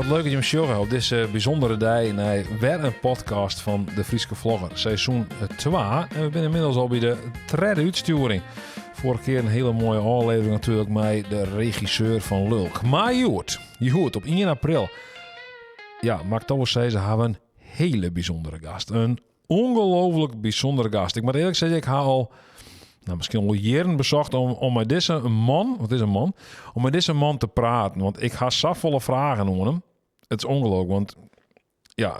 Wat leuk dat jim sjogge op dizze bysûndere dei nei wer in podcast fan de Fryske Vlogger, seizoen 2. En we binne ynmiddels al by de tredde útstjoering. Foarige kear in hiele moaie ôflevering natuerlik mei de regisseur fan Lulk. Mar hjoed, hjoed op 1 april, ja, moat ik toch wol sizze, ha we in hiele bysûndere gast. In ongelooflik bysûndere gast. Ik moat earlik sizze, ik ha al nou, miskien al jierren besocht om mei dizze man, want it is in man, om mei dizze man te praten. Want ik ha safolle fragen oan him. It is ongelooflik, want ja,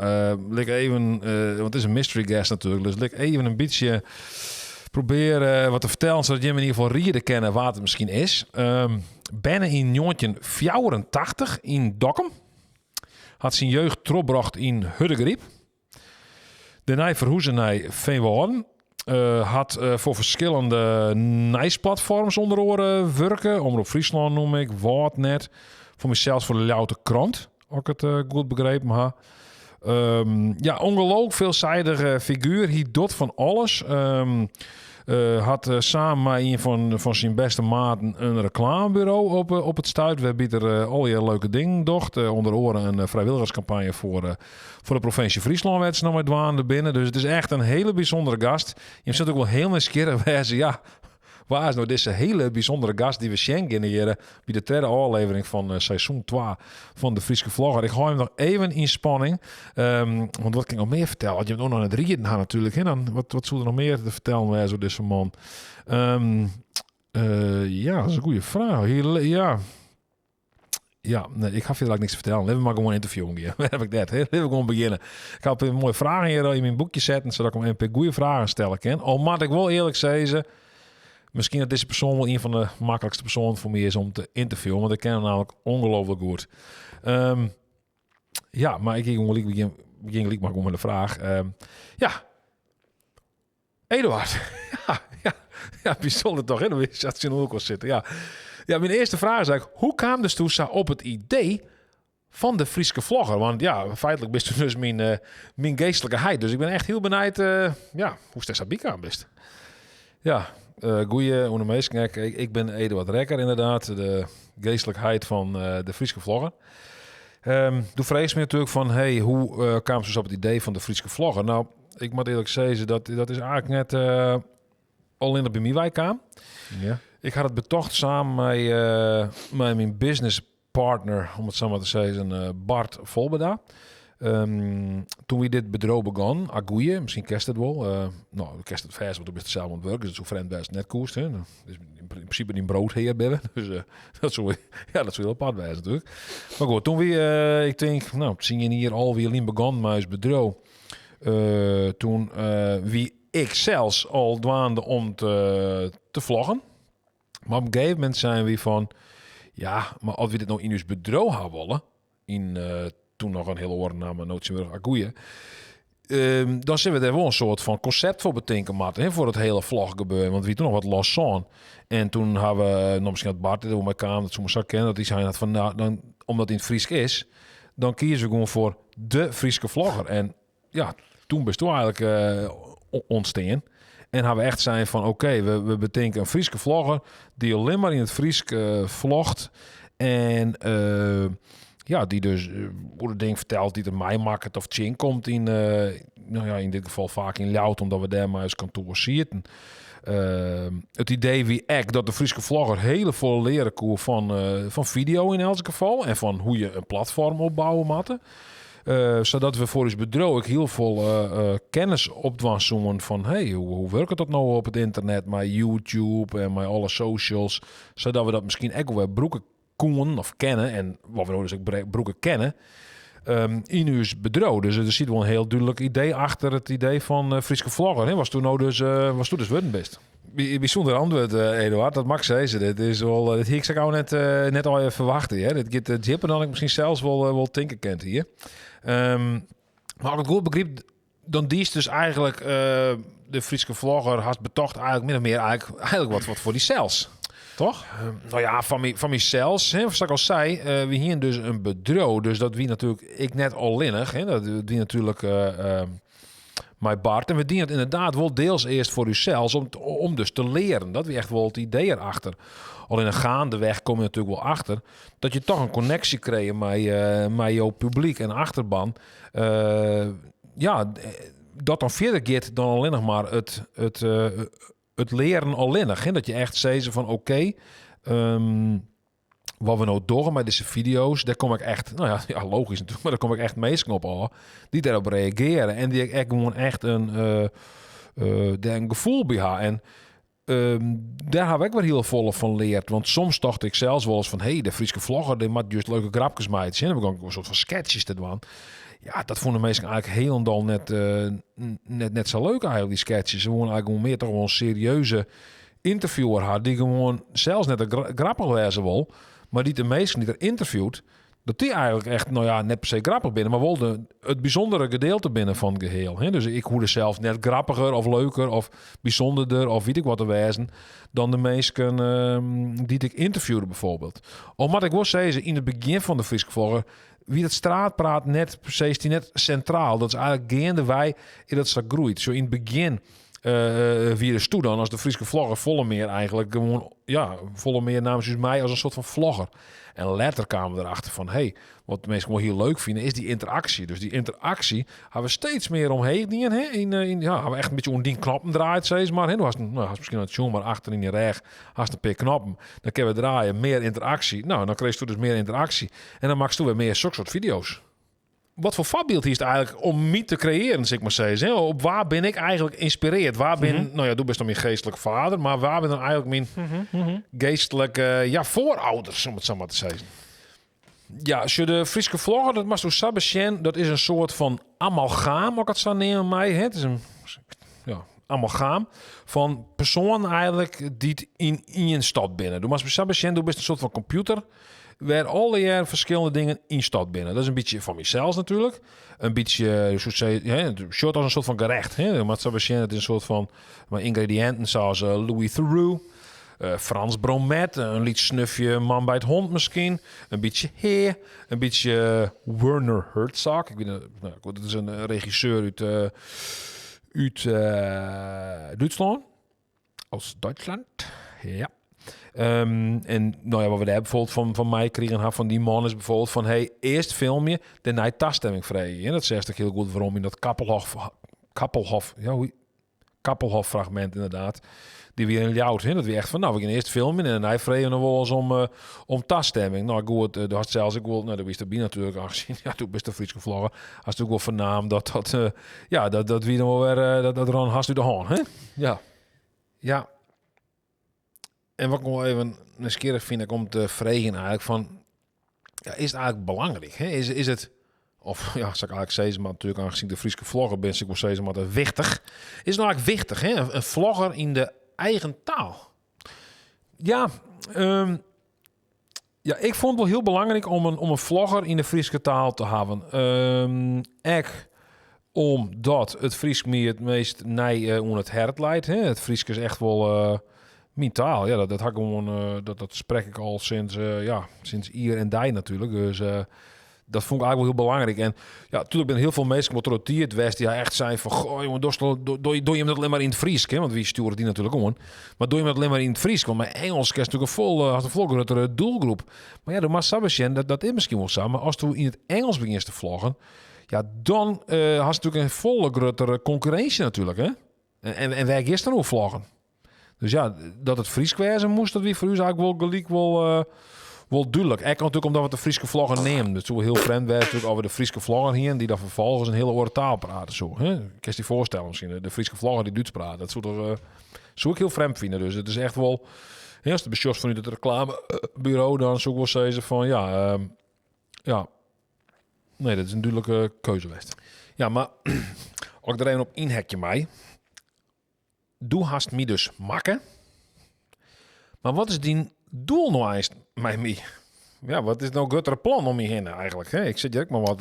lit ik even, want it is in mystery guest natuerlik, dus lit ik even in bytsje probearje wat te fertellen, sadat jim yn ieder gefal riede kinne wa't it miskien is. Berne yn 1984 yn Dokkum. Hat syn jeugd trochbrocht yn Hurdegaryp. Dêrnei ferhûze nei Feanwâlden. Hat foar ferskillende nijsplatfoarms ûnder oare wurke. Omrop Fryslân noem ik, Wâldnet. Foar mysels foar de Ljouwerter Krant, as ik it goed begrepen ha. Ja, ongelooflijk veelzijdige figuer. Hy docht fan alles. Hat samen mei ien fan syn bêste maten in reklameburo op it stuit, wêrby't er allegear leuke dingen docht. Under oare in frijwilligerskampanje foar de provinsje Fryslân wêr't se no mei dwaande binne. Dus it is echt in hiele bysûndere gast. Jim sille ek wol hiel nijsgjirrich wêze. Ja, wa is no dizze hiele bysûndere gast dy't we sjen geane hjir by de tredde ôflevering fan seizoen 2 fan de Fryske Vlogger. Ik hâld him noch even yn spanning. Want wat kin ik noch mear fertelle? As jim no noch net rieden ha natuerlik, hè, dan wat soe der noch mear te fertellen wêze oer dizze man? Ja, dat is in goede fraach. Hier, ja. Ja, nee, ik ha fierder niks te fertellen. Lit we mar gewoan ynterviewen gean. Wêr ha ik dat? Hè? Lit we gewoan begjinne. Ik ha in pear moaie fragen hjir yn myn boekje setten, sadat ik him in pear goede fragen stelle kin. Al moat ik wol earlik sizze, miskien dat dizze persoan wol ien fan de maklikste persoanen foar my is om te ynterviewen, want ik ken him namelijk ongelooflik goed. Ja, mar ik gean gewoan gelyk begjin, begjin gelyk mar gewoan mei de fraach. Ja, Eduard. Ja, ja, ja, bysûnder toch, hè? Dan wist je tsjinoer elkoar sitte. Ja. Ja, myn earste fraach is eigentlik, hoe kaamst do sa op it idee fan de Fryske Vlogger? Want ja, feitlik bist do dus myn geastlike heit. Dus ik bin echt hiel benijd, ja, hoe'tst dêr sa by kaam bist. Ja, goeie ûnder minsken ek. Ik bin Eduard Rekker ynderdaad, de geastlike heit fan de Fryske Vlogger. Do fregest my natuerlik fan, hey, hoe kaamst dus op it idee fan de Fryske Vlogger? Nou, ik moat earlik sizze, dat is eigentlik net allinnich by my weikaam. Ik ha it betocht samen mei myn business partner, om it sa mar te sizzen, Bart Volbeda. Doe't wy dit bedriuw begûnen, Agoeie, miskien kenst it wol. No, do kenst it fêst, want do bist der sels oan it wurk, dus it soe frjemd wêze net koest. Hè? Dus yn prinsipe dyn broodhear binne. Dus dat soe, ja, dat soe hiel apart wêze natuerlik. Mar goed, doe't wy, ik tink, no, 10 jier, 11 jier lyn begûnen mei ús bedriuw. Toen wie ik sels al dwaande om te vloggen. Mar op in gegeven momint seinen wy fan, ja, mar as wy dit no yn ús bedriuw ha wolle, yn toen noch in hiel oare namme, no tsjintwurdich Agoeie, dan sille we dêr wol in soart fan konsept foar betinke moatte, hè, foar it hiele vloggebeuren. Want wy toen noch wat los sân. En toen ha we, no miskien dat Bart der wol mei kaam, dat soe mar sa kinne, dat hy sein hat fan, nou, dan, omdat it yn it Frysk is, dan kieze we gewoan foar de Fryske Vlogger. En ja, toen bist do eigentlik ûntstien. En ha we echt sein fan, oké, we betinke in Fryske vlogger dy't allinnich mar yn it Frysk vlogt. En ja, dy't dus oer de dingen fertelt dy't er meimakket of tsjinkomt yn, no ja, yn dit gefal faak yn Ljouwert, omdat we dêr mei ús kantoar sieten. It idee wie ek dat de Fryske vlogger hiele folle leare koe fan fideo yn elts gefal en fan hoe je in platfoarm opbouwe moatte. Sadat we foar ús bedriuw ek hiel folle kennis opdwaan soenen fan, hey, hoe wurket dat no op it ynternet mei YouTube en mei alle socials, sadat we dat miskien ek wol wer brûke koenen of kinne en wat we no dus ek brûke kinne yn ús bedriuw. Dus der sit wol in hiel dúdlik idee achter it idee fan Fryske Vlogger. Hè? Watsto no dus, watsto dus wurden bist. Bysûnder antwurd, Eduard. Dat moat ik sizze. Dit is wol, dit hie ik sa gau net al even ferwachte. Hè? Dit giet djipper dan ik miskien sels wol tinke kind hier. Mar as ik it goed begryp, dan diest dus eigentlik de Fryske Vlogger hast betocht eigentlik min of mear eigentlik wat foar dysels. Toch? No ja, fan mysels, hè, sa't ik al sei, wy hienen dus in bedriuw, dus dat wie natuerlik ek net allinnich. Hè, dat wie natuerlik... Mei Bart. En we dienen it ynderdaad wol deels earst foar ússels om dus te learen. Dat wie echt wol it idee erachter. Allinnich gaandeweg komme je natuerlik wol achter dat je toch in konneksje krije mei jo publyk en achterban. Ja, dat dan fierder giet dan allinnich mar it learen allinnich. Hè? Dat je echt sizze fan oké, wat we no dogge mei dizze fideo's, dêr kom ik echt, no ja, ja, logysk natuerlik, mar dêr kom ik echt minsken op ôf dy't dêrop reagearje en dy't ek gewoan echt dêr in gefoel by ha. En dêr ha we ek wer hiel folle fan leard. Want soms tocht ik sels wolris fan, hé, de Fryske vlogger, dy moat just leuke grapkes meitsje. En dan begûn ik in soart fan sketches te dwaan. Ja, dat fûnen de minsken eigentlik hielendal net sa leuk eigentlik, dy sketches. Se woene eigentlik gewoan mear toch wol in serieuze ynterviewer ha, dy't gewoan sels net grappich wêze wol, mar dy't de minsken dy't er ynterviewt, dat dy eigentlik echt, no ja, net per se grappich binne, mar wol it bysûndere gedeelte binne fan it geheel. Hè? Dus ik hoede sels net grappiger of leuker of bysûnderder of wit ik wat te wêzen dan de minsken dy't ik ynterviewde bijvoorbeeld. Al moat ik wol sizze, yn it begjin fan de Fryske Vlogger wie dat straatpraat net per se, stie net sintraal. Dat is eigentlik geandewei is dat sa groeid. Sa yn it begjin wie de stoe dan as de Fryske vlogger folle mear eigentlik gewoan, ja, folle mear namen se ús mei as in soart fan vlogger. En letter kamen we derachter fan, hey, wat de minsken wol hiel leuk fine is dy ynteraksje. Dus dy ynteraksje ha we steeds mear omheech dien. Hè? Yn, ja, ha we echt in bytsje oan dyn knoppen draaid, sis mar. Hè? Do hast, no, hast miskien net sjoen, mar achter yn dyn rêch hast in pear knoppen. Dan kinne we draaie, mear ynteraksje. No, dan krijst do dus mear ynteraksje. En dan makkest do wer mear sok soart fideo's. Wat foar foarbyld hiest eigentlik om my te kreëaren, sil ik mar sizze? Hè? Op wa bin ik eigentlik ynspirearre? Wa bin, no ja, do bist dan myn geastlike vader, mar wa binne dan eigentlik myn geastlike, ja, foarouders, om it sa mar te sizzen? Ja, sjoch, de Fryske vlogger, dat moatsto sa besjen, dat is in soart fan amalgaam, as ik it sa neame mei. Hè? It is in, ja, amalgaam fan persoanen eigentlik dy't yn ien stopt binne. Do moatst sa besjen, do bist in soart fan kompjûter wêr allegear ferskillende dingen yn stopt binne. Dat is in bytsje fan mysels natuerlik. In bytsje, soe ik sizze, hè, sjoch it as in soart fan gerecht. Hè. Do moatst sa besjen, it is in soart fan mei yngrediïnten sa as Louis Theroux, Frans Bromet, in lyts snufje Man bijt hond miskien, in bytsje Hea, in bytsje Werner Herzog. Ik wit net, no, goed, dat is in regisseur út Dútslân. Aus Deutschland, ja. En no ja, wat we dêr bijvoorbeeld fan my krigen ha fan dy man is bijvoorbeeld fan, hey, earst filmje, dêrnei tastimming freegje. En dat seachst ek hiel goed werom yn dat Kappelhof, Kappelhof, ja, hoe, Kappelhof fragmint ynderdaad. Dy wie yn Ljouwert, hè. Dat wie echt fan, no, we gean earst filmjen en dêrnei freegje we noch wolris om tastimming. No goed, do hast sels ek wol, no, do wiest derby natuerlik, aangezien, ja, do bist de Fryske vlogger, hast ek wol fernaam dat dat, ja, dat, dat wie dan wol wer, dat, dat rûn hast út de hân, hè? Ja. Ja. En wat ik wol even nijsgjirrich fyn ik om te freegjen eigentlik fan, ja, is it eigentlik belangryk? Hè? Is, is it, of ja, sil ik eigentlik sizze, mar natuerlik aangezien ik de Fryske vlogger bin, sil ik wol sizze, mar wichtich. Is it no eigentlik wichtich, hè? In vlogger yn de eigen taal? Ja, ja, ik fûn it wol hiel belangryk om in vlogger yn de Fryske taal te hawwen. Ek omdat it Frysk my it meast nei oan it hert leit. Hè. It Frysk is echt wol myn taal. Ja, dat, dat ha ik gewoan, dat, dat sprek ik al sinds, ja, sinds jier en dei natuerlik. Dus dat fûn ik eigentlik wol hiel belangryk. En ja, natuerlik binne hiel folle minsken wol troch de tiid west dy't echt seinen fan, goh, jonge, dochst wol, do, do, do jim dat allinne mar yn it Frysk, hè? Want wy stjoere dy natuerlik oan. Mar do jim dat allinne mar yn it Frysk, want mei Ingelsk is natuerlik in fol, hast in folle gruttere doelgroep. Mar ja, do moatst sa besjen, dat is miskien wol sa, mar asto yn it Ingelsk begjinst te vloggen, ja, dan hast natuerlik in folle gruttere konkurrinsje natuerlik, hè? En wêr giest dan oer vloggen? Dus ja, dat it Frysk wêze moast, dat wie foar ús eigentlik wol gelyk wol dúdlik. Ek natuerlik omdat we it de Fryske vlogger neamden. It soe hiel frjemd wêze natuerlik as we de Fryske vlogger hienen dy't dan ferfolgens in hiele oare taal prate soe. Hè? Kinst dy foarstelle miskien, de Fryske vlogger dy't Dútsk praat. Dat soe toch, soe ik hiel frjemd fine. Dus it is echt wol, hè, ast it besjochst fanút it reklameburo, dan soe ik wol sizze fan ja, ja. Nee, dat is in dúdlike keuze west. Ja, mar as ik der even op ynhekje mei. Do hast my dus makke. Mar wat is dyn doel no eins mei my? Ja, wat is no gruttere plan om my hinne eigentlik? Hè? Ik sit hjir ek mar wat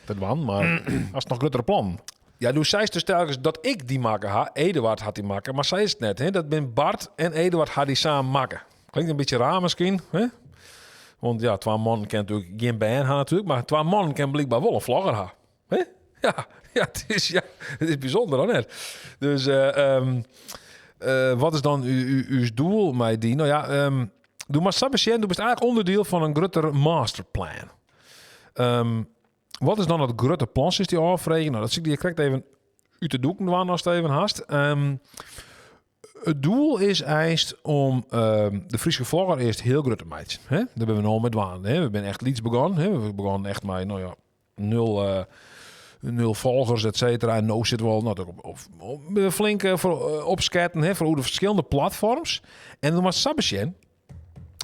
te dwaan, mar hast noch gruttere plannen? Ja, do seist dus telkens dat ik dy makke ha. Eduard hat dy makke, mar sa is it net. Hè? Dat bin Bart en Eduard ha dy samen makke. Klinkt in bytsje raar miskien, hè? Want ja, twa mannen kinne natuerlik gjin bern ha natuerlik, mar twa mannen kinne blykber wol in vlogger ha. Hè? Ja, Ja, het is, ja, het is bijzonder, dan net. Dus wat is dan uw doel met die? Nou ja, doe maar sa besjen, do bist eigenlijk onderdeel van een groter masterplan. Wat is dan het grote plan, is die afvragen? Nou, dat zie ik direct even uit de doeken doen als het even haast. Het doel is eerst om de Friese vlogger eerst heel groot te maken. Hè? Daar ben we nog met waan. Hè? We zijn echt iets begonnen. Hè? We begonnen echt met, nou ja, nul volgers, et cetera. En nu zitten we al, nou, op flink voor opsketten, hè, voor de verschillende platforms. En dan was Sabesjen.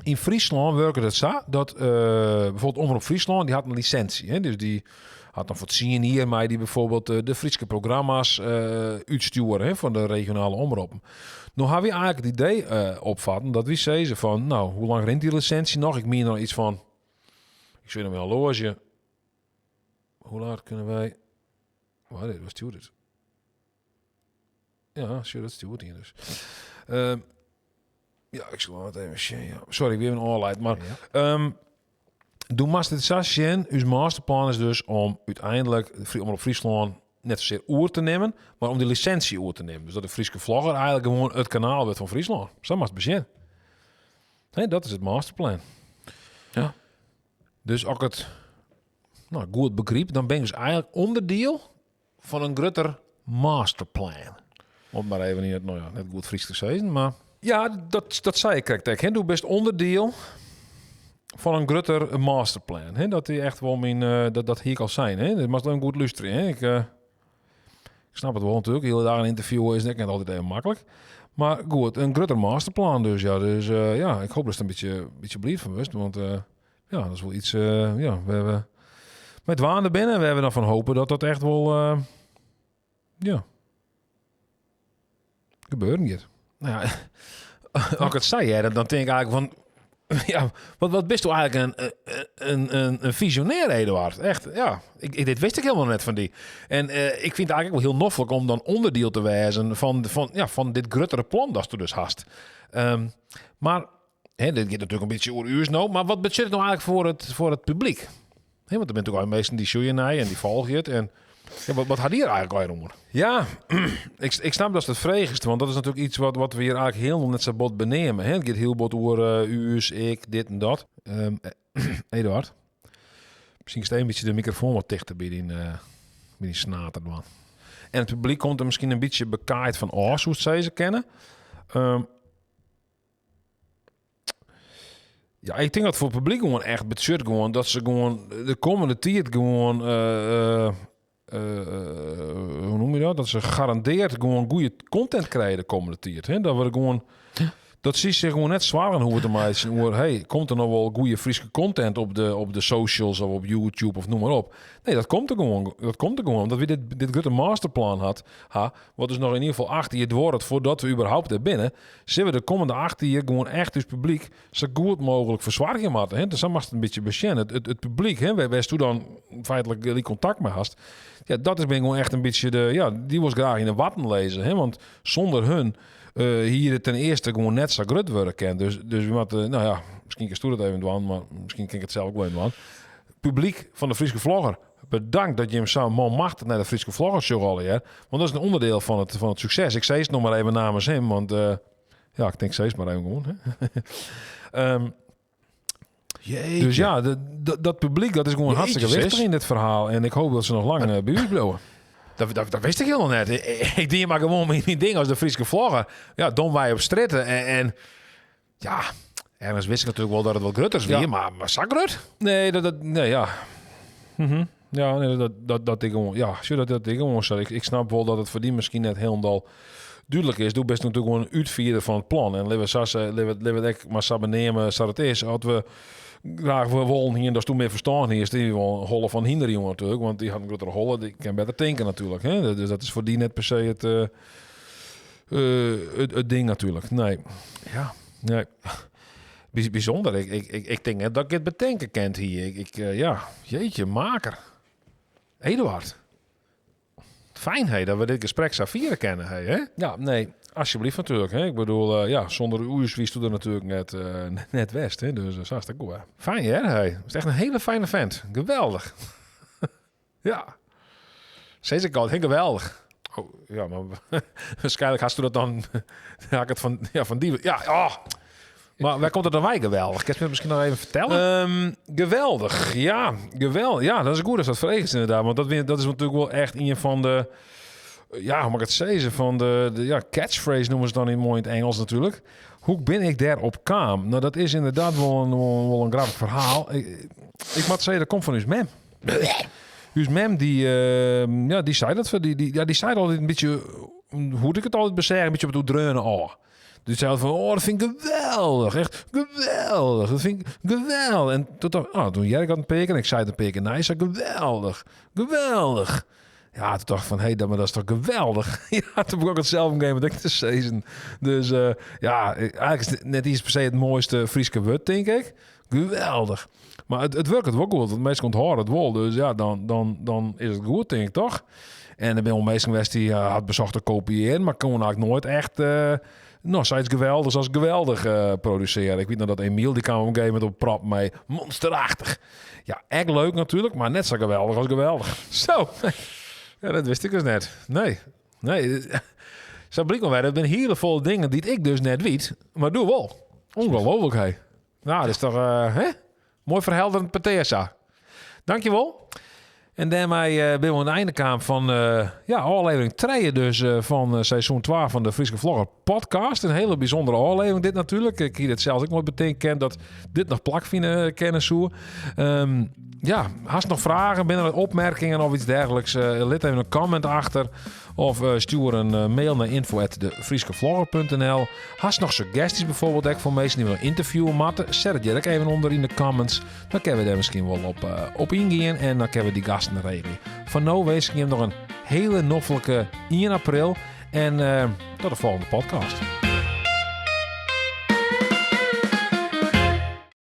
In Friesland werkte het zo dat bijvoorbeeld Omroep Friesland, die had een licentie. Hè? Dus die had dan voor het zien hier, maar die bijvoorbeeld de Friese programma's uitsturen, hè, van de regionale omroepen. Nu hebben we eigenlijk het idee opvatten dat we zeiden van, nou, hoe lang rent die licentie nog? Ik meen nog iets van, ik zie nog wel loge. Hoe laat kunnen wij... Wat is het? Stuurt het? Ja, stuurt het, stuurt hier dus. Ja, ik zal het even zien. Ja. Sorry, weer een oorleid, maar, doe maar het zo zien. Uw masterplan is dus om uiteindelijk de Omroep Friesland net zozeer oer te nemen, maar om die licentie oer te nemen. Dus dat de Friese vlogger eigenlijk gewoon het kanaal wordt van Friesland. Zo mag het beginnen. Nee, dat is het masterplan. Dus als ik het goed begreep, dan ben ik dus eigenlijk onderdeel van een groter masterplan. Om maar even niet, nou ja, net goed Fries te zeggen, maar ja, dat zei ik correct. Hè. Doe best onderdeel van een groter masterplan. Hè. Dat die echt wel mijn dat, dat hier kan zijn. Hè. Dat mag dan goed luisteren. Hè. Ik snap het wel natuurlijk. Hele dagen interviewen is net altijd even makkelijk. Maar goed, een groter masterplan dus. Ja, dus ja, ik hoop dat het een beetje blij van was. Want ja, dat is wel iets. Ja, we hebben met waande binnen. We hebben dan van hopen dat dat echt wel ja, gebeuren gaat. Nou ja, als ik het zei, hè, dan denk ik eigenlijk van, ja, wat bist u eigenlijk een visionair, Eduard? Echt, ja. Dit wist ik helemaal net van die. En ik vind het eigenlijk wel heel noffelijk om dan onderdeel te wezen van dit grotere plan dat ze dus hast. Maar, hè, dit gaat natuurlijk een beetje oer uurs nou, maar wat betekent het nou eigenlijk voor het publiek? Hè, want er zijn natuurlijk al mensen die zoeken naar je en die volgen het. En ja, wat had hier eigenlijk al onder? Ja, ik snap dat het vreeg is, want dat is natuurlijk iets wat we hier eigenlijk heel net zo bot benemen. Hè? Het gaat heel bot over uurs, ik, dit en dat. Eduard, misschien is het een beetje de microfoon wat dichter bij die snater dan. En het publiek komt er misschien een beetje bekaaid van oors, hoe ze ze kennen. Ja, ik denk dat voor het publiek gewoon echt betreft gewoon dat ze gewoon de komende tijd gewoon hoe noem je dat? Dat ze garandeerd gewoon goede content krijgen de komende tijd. Hè? Dat we gewoon, dat ze zich gewoon net zwaar aan hoeven te maken. Oer, hey, komt er nog wel goede Friese content op de socials of op YouTube of noem maar op. Nee, dat komt er gewoon. Dat komt er gewoon. Omdat we dit grote masterplan had, ha, wat dus nog in ieder geval 8 jaar wordt voordat we überhaupt er binnen, zullen we de komende 8 jaar gewoon echt dus publiek zo goed mogelijk verzorgen moeten. Hè? Dus dan mag het een beetje besjennen. Het publiek, hè, waar toen dan feitelijk die contact mee had. Ja, dat is ben gewoon echt een beetje de, ja, die was graag in de watten lezen, hè? Want zonder hun hier ten eerste gewoon net zo groot worden kent. Dus we moeten, nou ja, misschien kan Stoer dat even doen, maar misschien kan ik het zelf ook wel even doen. Publiek van de Friese Vlogger, bedankt dat je hem zo manmachtig naar de Friese Vlogger show al, hè? Want dat is een onderdeel van het succes. Ik zei het nog maar even namens hem, want ja, ik denk steeds maar even gewoon. Hè? Jeetje. Dus ja, dat publiek, dat is gewoon Jeetje, hartstikke wichtig sis. in dit verhaal. En ik hoop dat ze nog lang, bij u blijven. Dat wist ik helemaal net. Ik deed maar gewoon mijn ding als de Friese vlogger. Ja, dom wij op stritten. En ja, ergens wist ik natuurlijk wel dat het wat grutters wie, maar zak grut? Nee, dat, dat, nee, ja. Ja, nee, dat, dat, dat ik gewoon, ja, zo dat, dat ik gewoon zo. Ik snap wel dat het voor die misschien net helemaal duidelijk is. Doe best natuurlijk gewoon een uitvierder van het plan. En leven sas, leven, leven ik maar samen nemen, zoals het is. Had we graag we wollen hier, dat is toen meer verstaan hier, is die wel een holle van hinder, jongen, natuurlijk. Want die had een grotere holle, die kan beter tanken natuurlijk. Hè? Dus dat is voor die net per se het ding natuurlijk. Nee. Ja, nee. Bijzonder. Ik denk net dat ik het bedenken kent hier. Ja, jeetje, maker. Eduard. Fijn, hè, dat we dit gesprek zou vieren kennen, hè, hè? Ja, nee, alsjeblieft natuurlijk. Hè. Ik bedoel, ja, zonder u is er natuurlijk net west, hè. Dus dat is hartstikke goed, hè. Fijn, hè, hey. Het is echt een hele fijne vent. Geweldig. Ja. Sis ik altyd, geweldich. Oh, ja, mar waarskynlik hasto dat dan ha ik it fan, ja, fan dy. Ja, oh. Mar wêr komt it dan wei, geweldich? Kinst my dat miskien noch even fertelle? Geweldich, ja, geweldich. Ja, dat is goed datst dat fregest ynderdaad. Want dat is natuerlik wol echt ien fan de, ja, hoe moat ik it sizze, fan de ja, catchphrase noeme se dan yn moai yn it Ingelsk natuerlik. Hoe bin ik dêrop kaam? No, dat is ynderdaad wol in grappich ferhaal. Ik moat sizze, dat komt fan ús mem. Us mem dy, ja, dy sei dat, dy, ja, dy sei altyd in bytsje, hoe ik it altyd beseach, in bytsje op it oerdreaune ôf. Dy sei altyd fan, oh, dat fyn ik geweldich, echt geweldich, dat fyn ik geweldich. En toen dacht ik, oh, toen hearde ik dat in pear kear en ik sei it in pear kear nei, sei geweldich, geweldich. Ja, toen dacht ik fan, hé, maar dat is toch geweldich? Ja, toen begon ik it sels op in gegeven momint ek te sizzen. Dus ja, eigentlik is it net iens per se it moaiste Fryske wurd, tink ik. Geweldich. Mar it wurket wol goed, want minsken ûnthâlde it wol. Dus ja, dan is it goed, tink ik, toch? En der binne wol minsken west dy't hat besocht te kopiearjen, mar koene eigentlik noait echt no, sayts geweldichs as geweldich produsearje. Ik wit noch dat Emiel, dy kaam op in gegeven momint op prop mei monsterachtich. Ja, ek leuk natuerlik, mar net sa geweldich as geweldich. Zo, ja, dat wist ik dus net. Nee, nee. Sa blykt mar wer, der binne hiele folle dingen dy't ik dus net wit, mar do wol. Ongelooflijk, hé. Nou, dat is toch hè? Moai ferhelderend petear sa. Dankjewol. En dêrmei binne we oan it ein kaam fan ja, ôflevering trije dus fan seizoen 2 fan de Fryske Vlogger podcast. In hiele bysûndere ôflevering dit natuerlik. Ik hie it sels ek noait betinke kind dat dit noch plakfine kinne soe. Ja, hast noch fragen, binne der opmerkingen of iets dergelijks? Lit even in comment achter. Of stjoer in mail nei info@defryskevlogger.nl. Hast noch suggesties bijvoorbeeld ek foar minsken dy't we noch ynterviewe moatte? Set it hjir ek even ûnder yn de comments. Dan kinne we dêr miskien wol op yngean en dan kinne we dy gasten regelje. Foar no winsk ik jim noch in hiele noflike 1 april en tot de folgjende podcast.